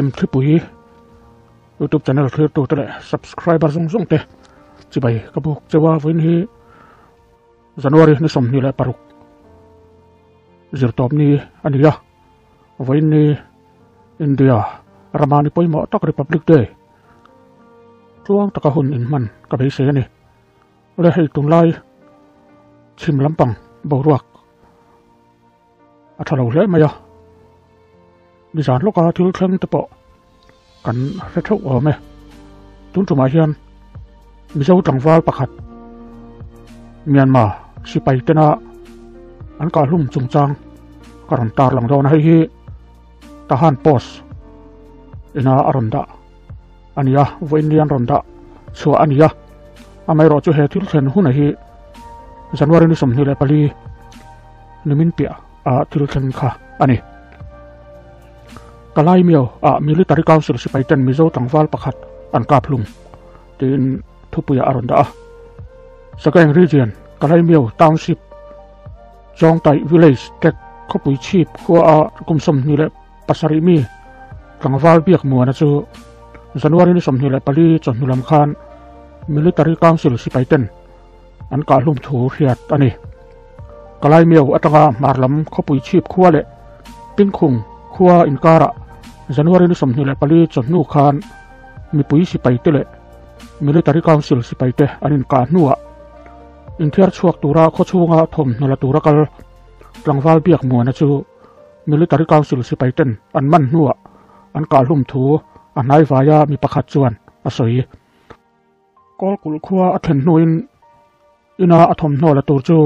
Chhimthlipui YouTube channel thlirtute leh subscriber zawng zawng te chibai ka buk cheu a, vawiin hi January ni 26 zirtawp ni a ni a, vawiin ni India rama ni pawimawh tak Republic Day tluang taka hun inhman ka beisei a ni. Le hei tunlai chhim lampang boruak a tha lo hle mai a, nizan lawka thil thleng te pawh kan hre theuh awm e. Tun tumah hian Mizo tlangval pakhat Myanmar sipai tena an kahhlum chungchang ka rawn tarlang dawn a, hei hi Tahan Post ina a rawn dah a ni a, vawiin ni an rawn dah chhuah a ni a, amaherawhchu he thil thlen huna hi January ni 24 nimin piah a thil thleng kha a ni. Kalaymyo ah Military Council sipai ten Mizo tlangval pakhat an kap hlum tiin thupuiah a rawn dah a. Sagaing Region, Kalaymyo Township, Chawngtai Village Tek khawpui chhip khua a kum 27 mi tlangval biak muana chu January ni 24 chawhnu lam khan Military Council sipai ten an kah hlum thu hriat a ni. Kalaymyo atanga hmar lam khawpui chhip khua leh Pingkhung khua inkarah January ni 24 chawhnu khan mipui sipai te leh Military Council sipai te an inkah hnuah inthiar chhuak tura khawchhunga thawmhnaw la tura kal tlangval biak muana chu Military Council sipai ten an man hnuah an kah hlum thu a hnai vaia mi pakhat chuan a sawi. Kawlkulh khua a thlen hnuin ina a thawmhnaw la tur chu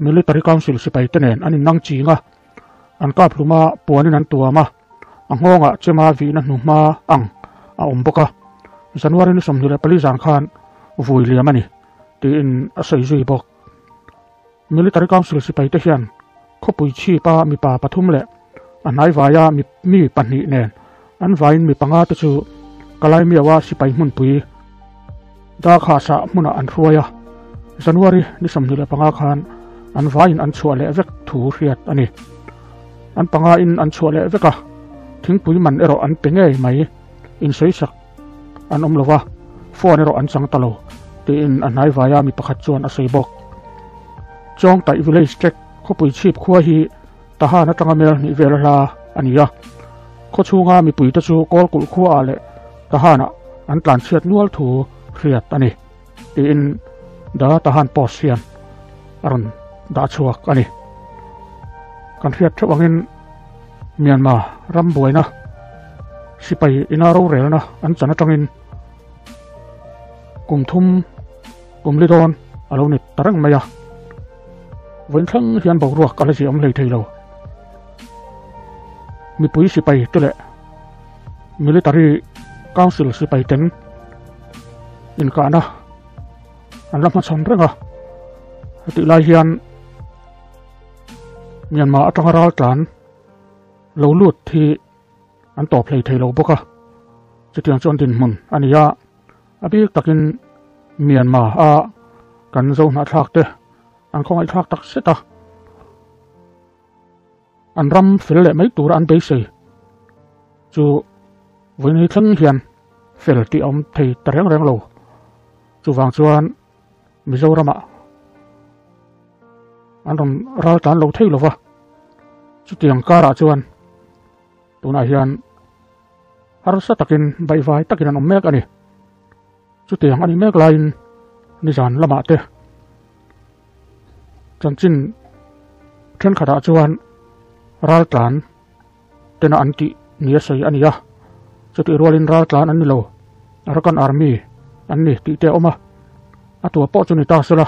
Military Council sipai te nen an innang ching a, an kap hlum a, puanin an tuam a, a nghawngah chema vihna hnuhma ang a awm bawk a, January ni 24 zan khan vui liam a ni tiin a sawi zui bawk. Military Council sipai te hian khawpui chhipa mipa pathum leh a hnaivaia mi pahnih nen an vaiin mi panga te chu Kalaymyo-a sipai hmunpui Darkhasa hmunah an hruai a, January ni 25 khan an vaiin an chhuah leh vek thu hriat a ni. An panga in an chhuah leh vek a, thingpui man erawh an pe ngei mai, insawisak an awm lova, phone erawh an chang ta lo, tiin a hnaivaia mi pakhat chuan a sawi bawk. Chawngtaih Village Track khawpui chhip khua hi Tahan atanga mel hnih vel a hla a ni a, khaw chhunga mipuite chu Kawlkulh khuaah leh Tahanah an tlanchhiat nual thu hriat a ni, tiin The Tahan Post hian a rawn dah chhuak a ni. Kan hriat theuh angin Myanmar ram buaina sipai ina rorelna an chan atangin kum thum kum li dawn a lo ni ta reng mai a, vawiin thleng hian boruak a la ziah awm hlei thei lo. Mipui sipai te leh Military Council sipai ten inkahna an la hmachhawn reng a, hetih lai hian Myanmar atanga ral tlan lo lut hi an tawp hlei thei lo bawk a, chutiang chuan dinhmun a ni a, a bik takin Myanmar a kan zo hnahthlak te an khawngaihthlak tak zet a, an ram fel leh mai tura an beisei chu vawiin thleng hian fel tih a awm thei ta reng reng lo. Chuvang chuan Mizoramah an rawn ral tlan lo thei lova, chutiang karah chuan tunah hian harsa takin baihvai takin an awm mek a ni. Chutiang a ni mek laiin nizan lamah te chanchin thenkhatah chuan ral tlan tena an tih ni a sawi a ni a, chutih rualin ral tlan an ni lo, Arakan Army an ni tih te a awm a, a tua pawh chu ni ta sela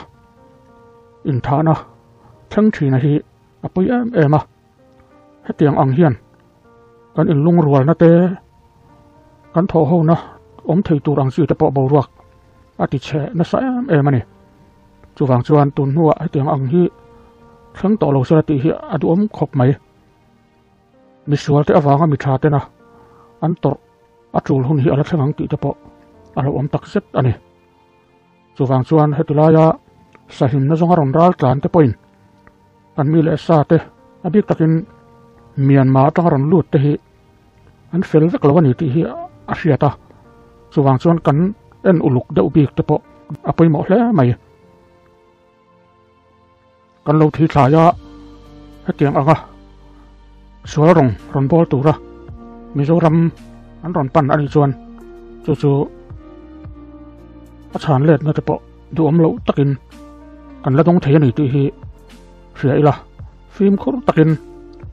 inthahna thleng thina hi a pui em em a, hetiang ang hian kan inlungrualna te kan thawh hona awm thei tur ang chi te pawh boruak a ti chhe nasa em em a ni. Chuvang chuan tun hnuah hetiang ang hi thleng tawh lo sela tih hi a duhawm khawp mai. Misual te avanga mi tha tena an tawrh a tul hun hi a la thleng ang tih te pawh a lo awm tak zet a ni. Chuvang chuan heti laia sahimna zawnga rawn ral tlan te pawhin kan mi leh sa te a bik takin Myanmar atanga rawn lut te hi an fel vek lo a ni tih hi a hriat a, chuvang chuan kan en uluk deuh bik te pawh a pawimawh hle mai. Kan lo thi thlai a, hetiang anga sual rawng rawn bawl tura Mizoram an rawn pan a nih chuan chu chu a chhan letna te pawh duhawm loh takin kan la dawng thei a ni tih hi hria ila fimkhur takin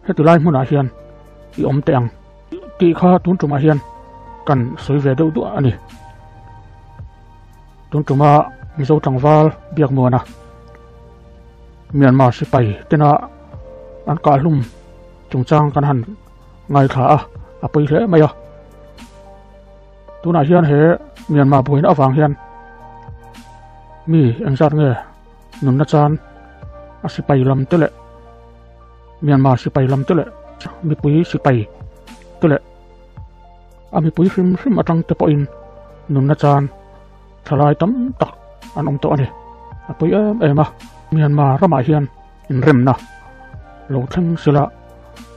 heti lai hmunah hian i awm teh ang tih kha tun tumah hian kan sawi ve deuh duah a ni. Tun tuma Mizo tlangval Biakmuana Myanmar sipai tena an kahhlum chungchang kan han ngaithla a, a pawi hle mai a. Tunah hian he Myanmar buaina avang hian mi engzat nge nunna chan a sipai lam te leh Myanmar sipai lam te leh mipui sipai te leh a mipui hrim hrim atang te pawhin nunna chan thalai tam tak an awm tawh a ni. A pawi em em a, Myanmar ramah hian inremna lo thleng sila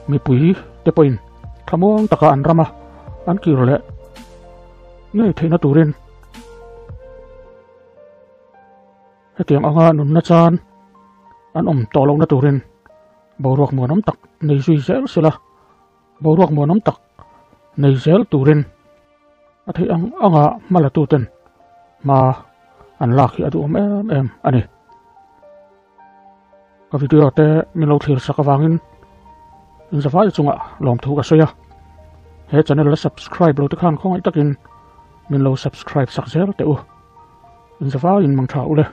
mipui te pawhin thlamuang taka an rama an kir leh ngei theihna turin hetiang anga nunna chan an awm tawh lohna turin boruak muanawm tak nei zui zel sila boruak muanawm tak nei zel turin a theih ang anga hma la tuten hma an lak hi a duhawm em em a ni. Ka video te min lo thlir sak avangin inzavai chungah lawmthu ka sawi a, he channel la subscribe lo te khan khawngaih takin min lo subscribe sak zel teh u. Inzavaiin mang tha u le.